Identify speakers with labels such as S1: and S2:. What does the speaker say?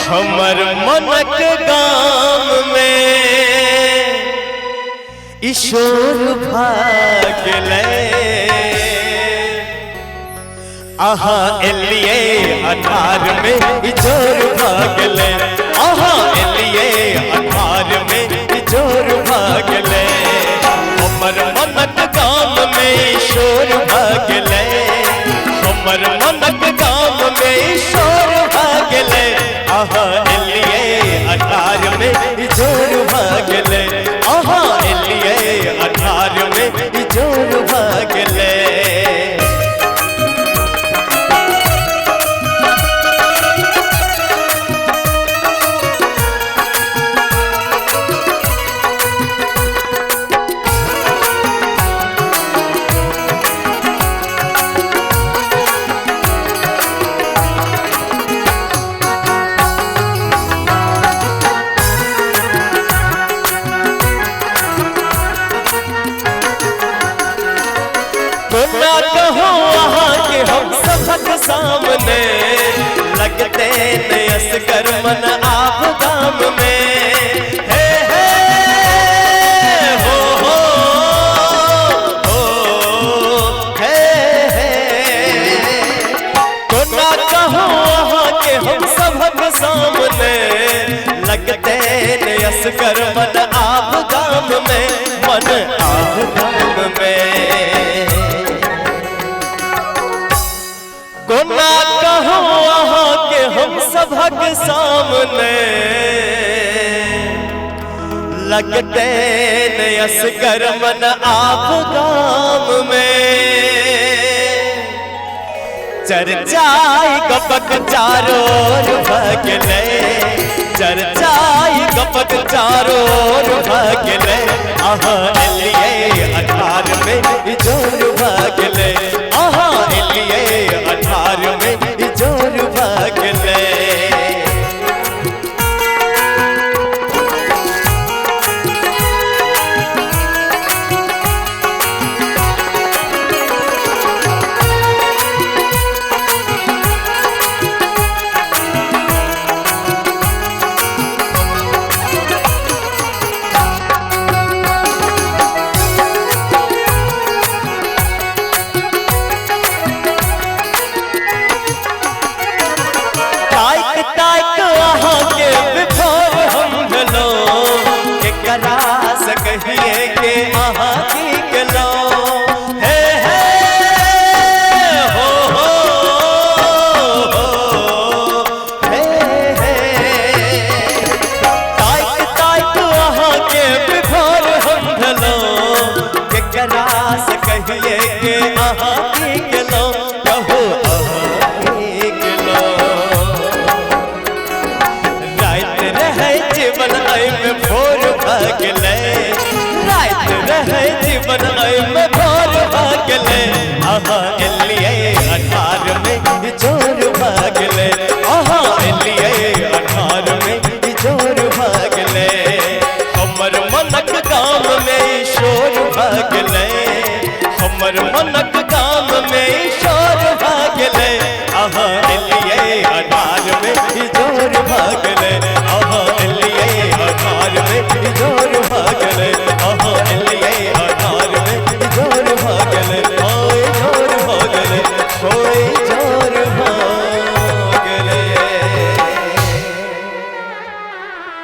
S1: हमर मनक गाम में ईश्वर भागले। आहा एलिए अठार में ईश्वर भागले। आहा एलिए अठार में ईश्वर भागले। हमर मनक गाम में ईश्वर भागले। हमर मनक गाम में ईश्वर भागले। आहा एलिए अठार में ईश्वर भागले। आहा एलिए अठार में ईश्वर भागले। कोना कहो अहाँ के हम सबक सामने लगते असगर मन आप गाम में। हे हे हो हो हो हे हे। कोना कहो अहाँ के हम सबक सामने लगते असगर मन आप गाम में। मन आप गाम में। कोना कहो अहाँ के हम सबक सामने लगते असगर मन आप गाम में। चर्चाई गपक चारों भगले। चर्चाई गपक चारों भगले। आहा एलिए अठार में जोर भगले। आहा एलिए अठार में जोर भगले। ताक अहाँ के विभोर हम भेलो केकरा से कहिए के अहाँ की गेलो। हे हे हो हो हो हे हे। ताक ताक अहाँ के विभोर हम भेलो केकरा से कहिए के अहाँ